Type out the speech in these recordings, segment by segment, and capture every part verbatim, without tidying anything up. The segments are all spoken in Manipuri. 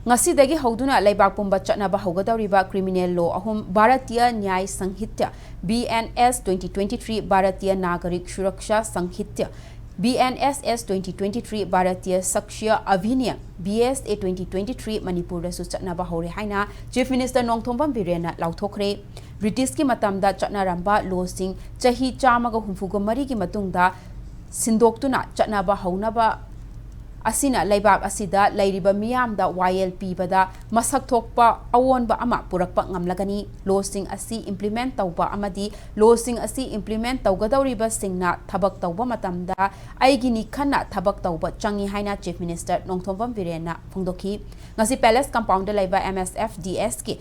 ꯉꯁꯤꯗꯒꯤ ꯍꯧꯗꯨꯅ ꯂꯩꯕꯥꯛ ꯄꯨꯝꯕ ꯆꯠꯅꯕ ꯍꯧꯒꯗꯧꯔꯤꯕ criminal law ꯑꯍꯨꯝ, Bharatiya Nyay Sanhita, B N S twenty twenty-three, Bharatiya Nagarik Suraksha Sanhita, B N S S twenty twenty-three, Bharatiya Sakshya Adhiniyam, B S A twenty twenty-three, ꯃꯅꯤꯄꯨꯔꯗꯁꯨ ꯆꯠꯅꯕ ꯍꯧꯔꯦ ꯍꯥꯏꯅ Chief Minister ꯅꯣꯡꯊꯣꯝꯕꯝ ꯕꯤꯔꯦꯟꯅ ꯂꯥꯎꯊꯣꯛꯈ꯭ꯔꯦ꯫ ꯕ꯭ꯔꯤꯇꯤꯁꯀꯤ ꯃꯇꯝꯗ ꯆꯠꯅꯔꯝꯕ ꯂꯣꯁꯤꯡ ꯆꯍꯤ ꯆꯥꯝꯃꯒ ꯍꯨꯝꯐꯨꯒ ꯃꯔꯤꯒꯤ ꯃꯇꯨꯡꯗ ꯁꯤꯟꯗꯣꯛꯇꯨꯅ ꯆꯠꯅꯕ ꯍꯧꯅꯕ ꯑꯁꯤꯅ ꯂꯩꯕꯥꯛ ꯑꯁꯤꯗ ꯂꯩꯔꯤꯕ ꯃꯤꯌꯥꯝꯗ ꯋꯥꯌꯦꯜ ꯄꯤꯕꯗ ꯃꯁꯛ ꯊꯣꯛꯄ ꯑꯑꯣꯟꯕ ꯑꯃ ꯄꯨꯔꯛꯄ ꯉꯝꯂꯒꯅꯤ꯫ ꯂꯣꯁꯤꯡ ꯑꯁꯤ implement ꯇꯧꯕ ꯑꯃꯗꯤ ꯂꯣꯁꯤꯡ ꯑꯁꯤ implement ꯇꯧꯒꯗꯧꯔꯤꯕꯁꯤꯡꯅ ꯊꯕꯛ ꯇꯧꯕ ꯃꯇꯝꯗ ꯑꯩꯒꯤꯅꯤ ꯈꯟꯅ ꯊꯕꯛ ꯇꯧꯕ ꯆꯪꯏ ꯍꯥꯏꯅ Chief Minister ꯅꯣꯡꯊꯣꯝꯕꯝ ꯕꯤꯔꯦꯟꯅ ꯐꯣꯡꯗꯣꯛꯈꯤ꯫ ꯉꯁꯤ Palace Compound ꯗ ꯂꯩꯕ M S F D S ꯀꯤ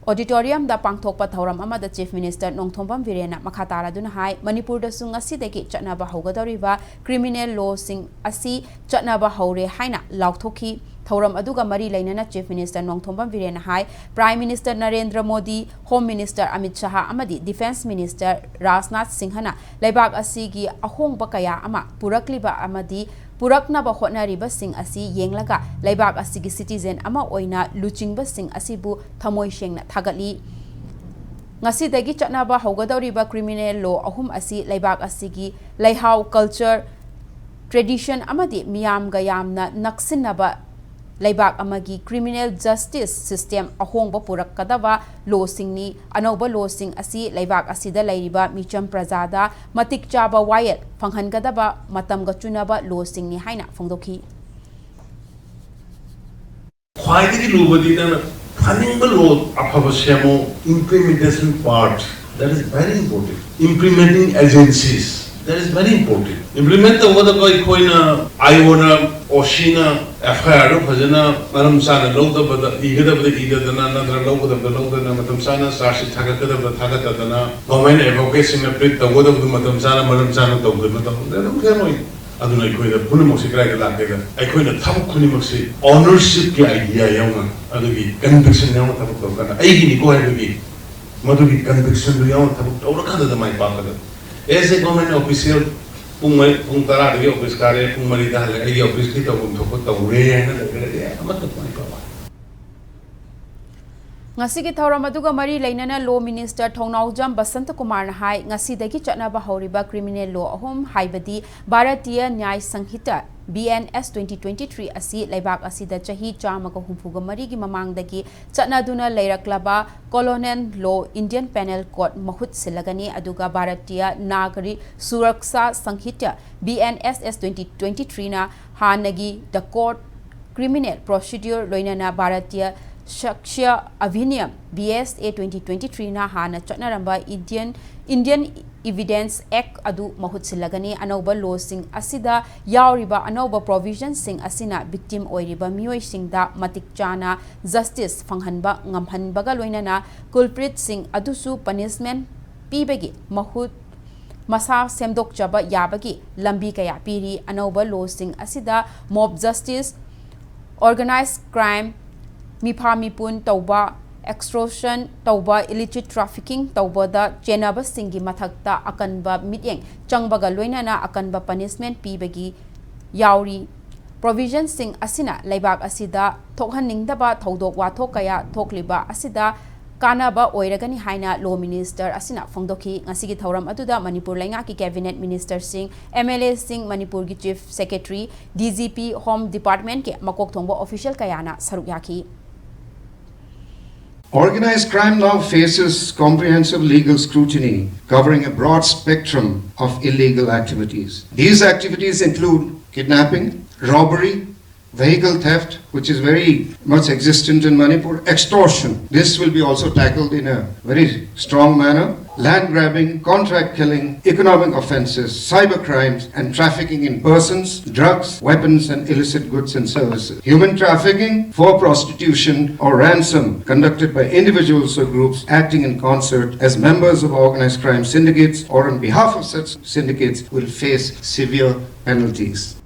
Auditorium ꯗ ꯄꯥꯡꯊꯣꯛꯄ ꯊꯧꯔꯝ ꯑꯃꯗ Chief Minister ꯅꯣꯡꯊꯣꯝꯕꯝ ꯕꯤꯔꯦꯟꯅ ꯃꯈꯥ ꯇꯥꯔꯗꯨꯅ ꯍꯥꯏ, ꯃꯅꯤꯄꯨꯔꯗꯁꯨ ꯉꯁꯤꯗꯒꯤ ꯆꯠꯅꯕ ꯍꯧꯒꯗꯧꯔꯤꯕ criminal law ꯁꯤꯡ ꯑꯁꯤ ꯆꯠꯅꯕ ꯍꯧꯔꯦ ꯍꯥꯏꯅ ꯂꯥꯎꯊꯣꯛꯈꯤ꯫ ꯊꯧꯔꯝ ꯑꯗꯨꯒ ꯃꯔꯤ ꯂꯩꯅꯅ Chief Minister ꯅꯣꯡꯊꯣꯝꯕꯝ ꯕꯤꯔꯦꯟꯅ ꯍꯥꯏ, Prime Minister Narendra Modi, Home Minister Amit ꯁꯍꯥ ꯑꯃꯗꯤ Defence Minister ꯔꯥꯖꯅꯥꯊ ꯁꯤꯡꯍꯅ ꯂꯩꯕꯥꯛ ꯑꯁꯤꯒꯤ ꯑꯍꯣꯡꯕ ꯀꯌꯥ ꯑꯃ ꯄꯨꯔꯛꯂꯤꯕ ꯑꯃꯗꯤ ꯄꯨꯔꯛꯅꯕ ꯍꯣꯠꯅꯔꯤꯕꯁꯤꯡ ꯑꯁꯤ ꯌꯦꯡꯂꯒ ꯂꯩꯕꯥꯛ ꯑꯁꯤꯒꯤ citizen ꯑꯃ ꯑꯣꯏꯅ ꯂꯨꯆꯤꯡꯕꯁꯤꯡ ꯑꯁꯤꯕꯨ ꯊꯃꯣꯏ ꯁꯦꯡꯅ ꯊꯥꯒꯠꯂꯤ꯫ ꯉꯁꯤꯗꯒꯤ ꯆꯠꯅꯕ ꯍꯧꯒꯗꯧꯔꯤꯕ criminal law ꯑꯍꯨꯝ ꯑꯁꯤ ꯂꯩꯕꯥꯛ ꯑꯁꯤꯒꯤ ꯂꯩꯍꯥꯎ, culture, tradition ꯑꯃꯗꯤ ꯃꯤꯌꯥꯝꯒ ꯌꯥꯝꯅ ꯅꯛꯁꯤꯟꯅꯕ ꯂꯩꯕꯥꯛ ꯑꯃꯒꯤ criminal justice system ꯑꯍꯣꯡꯕ ꯄꯨꯔꯛꯀꯗꯕ law ꯁꯤꯡꯅꯤ꯫ ꯑꯅꯧꯕ law ꯁꯤꯡ ꯑꯁꯤ ꯂꯩꯕꯥꯛ ꯑꯁꯤꯗ ꯂꯩꯔꯤꯕ ꯃꯤꯆꯝ ꯄ꯭ꯔꯖꯥꯗ ꯃꯇꯤꯛ ꯆꯥꯕ ꯋꯥꯌꯦꯜ ꯐꯪꯍꯟꯒꯗꯕ ꯃꯇꯝꯒ ꯆꯨꯅꯕ law ꯁꯤꯡꯅꯤ ꯍꯥꯏꯅ ꯐꯣꯡꯗꯣꯛꯈꯤ꯫ ꯈ꯭ꯋꯥꯏꯗꯒꯤ ꯂꯨꯕꯗꯤ ꯅꯪꯅ ꯐꯅꯤꯡꯕ law ꯑꯐꯕ ꯁꯦꯝꯃꯣ, implementation part, that is very important. Implementing agencies, that is very important. Implement ꯇꯧꯒꯗꯕ ꯑꯩꯈꯣꯏꯅ, IO ꯅ, OC ꯅ FIR ꯗꯨ ꯐꯖꯅ ꯃꯔꯝ ꯆꯥꯅ ꯂꯧꯗꯕꯗ, ꯏꯒꯗꯕꯗ ꯏꯗꯗꯅ, ꯅꯠꯇ꯭ꯔꯒ ꯂꯧꯒꯗꯕꯗ ꯂꯧꯗꯅ, ꯃꯇꯝ ꯆꯥꯅ charge sheet ꯊꯥꯒꯠꯀꯗꯕꯗ ꯊꯥꯒꯠꯇꯗꯅ, government advocate ꯁꯤꯡꯅ plead ꯇꯧꯒꯗꯕꯗꯨ ꯃꯇꯝ ꯆꯥꯅ, ꯃꯔꯝ ꯆꯥꯅ ꯇꯧꯗꯅ ꯇꯧꯕꯗ ꯑꯗꯨꯝ ꯐꯦꯜ ꯑꯣꯏ꯫ ꯑꯗꯨꯅ ꯑꯩꯈꯣꯏꯗ ꯄꯨꯝꯅꯃꯛꯁꯤ ꯀꯗꯥꯏꯗ ꯂꯥꯛꯀꯦꯗ, ꯑꯩꯈꯣꯏꯅ ꯊꯕꯛ ꯈꯨꯗꯤꯡꯃꯛꯁꯤ ownership ꯀꯤ idea ꯌꯥꯎꯅ, ꯑꯗꯨꯒꯤ conviction ꯌꯥꯎꯅ ꯊꯕꯛ ꯇꯧꯔꯀꯥꯟꯗ, ꯑꯩꯒꯤꯅꯤꯀꯣ ꯍꯥꯏꯕꯒꯤ ꯃꯗꯨꯒꯤ conviction ꯗꯨ ꯌꯥꯎꯅ ꯊꯕꯛ ꯇꯧꯔꯀꯥꯟꯗꯗ ꯃꯥꯏ ꯄꯥꯛꯀꯗꯕ꯫ As a government official, ꯄꯨꯡ ꯃꯔꯤ, ꯄꯨꯡ ꯇꯔꯥꯗꯒꯤ ꯑꯣꯐꯤꯁ ꯀꯥꯔꯦ, ꯄꯨꯡ ꯃꯔꯤꯗ ꯍꯜꯂꯛꯑꯦ, ꯑꯩꯒꯤ ꯑꯣꯐꯤꯁꯀꯤ ꯇꯧꯐꯝ ꯊꯣꯛꯄ ꯇꯧꯔꯦ ꯍꯥꯏꯅ ꯂꯩꯈ꯭ꯔꯗꯤ ꯑꯃꯠꯇ ꯊꯣꯛꯄ꯫ ꯉꯁꯤꯒꯤ ꯊꯧꯔꯝ ꯑꯗꯨꯒ ꯃꯔꯤ ꯂꯩꯅꯅ ꯂꯣ ꯃꯤꯅꯤꯁꯇꯔ ꯊꯧꯅꯥꯎꯖꯝ ꯕꯁꯟꯇ ꯀꯨꯃꯥꯔꯅ ꯍꯥꯏ, ꯉꯁꯤꯗꯒꯤ ꯆꯠꯅꯕ ꯍꯧꯔꯤꯕ ꯀ꯭ꯔꯤꯃꯤꯅꯦꯜ ꯂꯣ ꯑꯍꯨꯝ, ꯍꯥꯏꯕꯗꯤ Bharatiya ꯅ꯭ꯌꯥꯌ ꯁꯪꯍꯤꯇꯥ, B N S twenty twenty-three ꯑꯁꯤ ꯂꯩꯕꯥꯛ ꯑꯁꯤꯗ ꯆꯍꯤ ꯆꯥꯝꯃꯒ ꯍꯨꯝꯐꯨꯒ ꯃꯔꯤꯒꯤ ꯃꯃꯥꯡꯗꯒꯤ ꯆꯠꯅꯗꯨꯅ ꯂꯩꯔꯛꯂꯕ ꯀꯣꯂꯣꯅꯦꯜ ꯂꯣ, ꯏꯟꯗꯤꯌꯟ ꯄꯦꯅꯦꯜ ꯀꯣꯗ, ꯃꯍꯨꯠ ꯁꯤꯜꯂꯒꯅꯤ꯫ ꯑꯗꯨꯒ Bharatiya ꯅꯥꯒꯔꯤꯛ Suraksha ꯁꯪꯍꯤꯇꯥ, B N S S twenty twenty-three ꯅ ꯍꯥꯟꯅꯒꯤ ꯗ ꯀꯣꯗ ꯀ꯭ꯔꯤꯃꯤꯅꯦꯜ ꯄ꯭ꯔꯣꯁꯤꯗ꯭ꯌꯨꯔ, ꯂꯣꯏꯅꯅ Bharatiya ꯁꯥꯛꯁ꯭ꯌ ꯑꯙꯤꯅꯤꯌꯝ, B S A twenty twenty-three ꯅ ꯍꯥꯟꯅ ꯆꯠꯅꯔꯝꯕ ꯏꯟꯗꯤꯌꯟ, ꯏꯟꯗꯤꯌꯟ ꯏꯚꯤꯗꯦꯟꯁ ꯑꯦꯛ ꯑꯗꯨ ꯃꯍꯨꯠ ꯁꯤꯜꯂꯒꯅꯤ꯫ ꯑꯅꯧꯕ ꯂꯣꯁꯤꯡ ꯑꯁꯤꯗ ꯌꯥꯎꯔꯤꯕ ꯑꯅꯧꯕ ꯄ꯭ꯔꯣꯚꯤꯖꯟꯁꯤꯡ ꯑꯁꯤꯅ ꯚꯤꯛꯇꯤꯝ ꯑꯣꯏꯔꯤꯕ ꯃꯤꯑꯣꯏꯁꯤꯡꯗ ꯃꯇꯤꯛ ꯆꯥꯅ ꯖꯁꯇꯤꯁ ꯐꯪꯍꯟꯕ ꯉꯝꯍꯟꯕꯒ ꯂꯣꯏꯅꯅ ꯀꯜꯄ꯭ꯔꯤꯠꯁꯤꯡ ꯑꯗꯨꯁꯨ ꯄꯅꯤꯁꯃꯦꯟ ꯄꯤꯕꯒꯤ ꯃꯍꯨꯠ ꯃꯁꯥ ꯁꯦꯝꯗꯣꯛꯆꯕ ꯌꯥꯕꯒꯤ ꯂꯝꯕꯤ ꯀꯌꯥ ꯄꯤꯔꯤ꯫ ꯑꯅꯧꯕ ꯂꯣꯁꯤꯡ ꯑꯁꯤꯗ ꯃꯣꯕ ꯖꯁꯇꯤꯁ, ꯑꯣꯔꯒꯅꯥꯏꯖ ꯀ꯭ꯔꯥꯏꯝ, ꯃꯤꯐꯥ ꯃꯤꯄꯨꯟ ꯇꯧꯕ, ꯑꯦꯛꯁꯇꯣꯔꯁꯟ ꯇꯧꯕ, ꯏꯂꯤꯁꯤꯠ ꯇ꯭ꯔꯥꯐꯤꯀꯤꯡ ꯇꯧꯕꯗ ꯆꯦꯟꯅꯕꯁꯤꯡꯒꯤ ꯃꯊꯛꯇ ꯑꯀꯟꯕ ꯃꯤꯠꯌꯦꯡ ꯆꯪꯕꯒ ꯂꯣꯏꯅꯅ ꯑꯀꯟꯕ ꯄꯅꯤꯁꯃꯦꯟ ꯄꯤꯕꯒꯤ ꯌꯥꯎꯔꯤ꯫ ꯄ꯭ꯔꯣꯚꯤꯖꯟꯁꯤꯡ ꯑꯁꯤꯅ ꯂꯩꯕꯥꯛ ꯑꯁꯤꯗ ꯊꯣꯛꯍꯟꯅꯤꯡꯗꯕ ꯊꯧꯗꯣꯛ ꯋꯥꯊꯣꯛ ꯀꯌꯥ ꯊꯣꯛꯂꯤꯕ ꯑꯁꯤꯗ ꯀꯥꯟꯅꯕ ꯑꯣꯏꯔꯒꯅꯤ ꯍꯥꯏꯅ ꯂꯣ ꯃꯤꯅꯤꯁꯇꯔ ꯑꯁꯤꯅ ꯐꯣꯡꯗꯣꯛꯈꯤ꯫ ꯉꯁꯤꯒꯤ ꯊꯧꯔꯝ ꯑꯗꯨꯗ ꯃꯅꯤꯄꯨꯔ ꯂꯩꯉꯥꯛꯀꯤ ꯀꯦꯕꯤꯅꯦꯠ ꯃꯤꯅꯤꯁꯇꯔꯁꯤꯡ, M L A ꯁꯤꯡ, ꯃꯅꯤꯄꯨꯔꯒꯤ chief secretary, D G P, home ꯗꯤꯄꯥꯔꯠꯃꯦꯟꯠꯀꯤ ꯃꯀꯣꯛ ꯊꯣꯡꯕ ꯑꯣꯐꯤꯁꯤꯌꯦꯜ ꯀꯌꯥꯅ ꯁꯔꯨꯛ ꯌꯥꯈꯤ꯫ Organized crime now faces comprehensive legal scrutiny covering a broad spectrum of illegal activities. These activities include kidnapping, robbery, vehicle theft, which is very much existent in Manipur, extortion. This will be also tackled in a very strong manner. Land grabbing, contract killing, economic offenses, cyber crimes, and trafficking in persons, drugs, weapons, and illicit goods and services. Human trafficking for prostitution or ransom conducted by individuals or groups acting in concert as members of organized crime syndicates or on behalf of such syndicates will face severe penalties.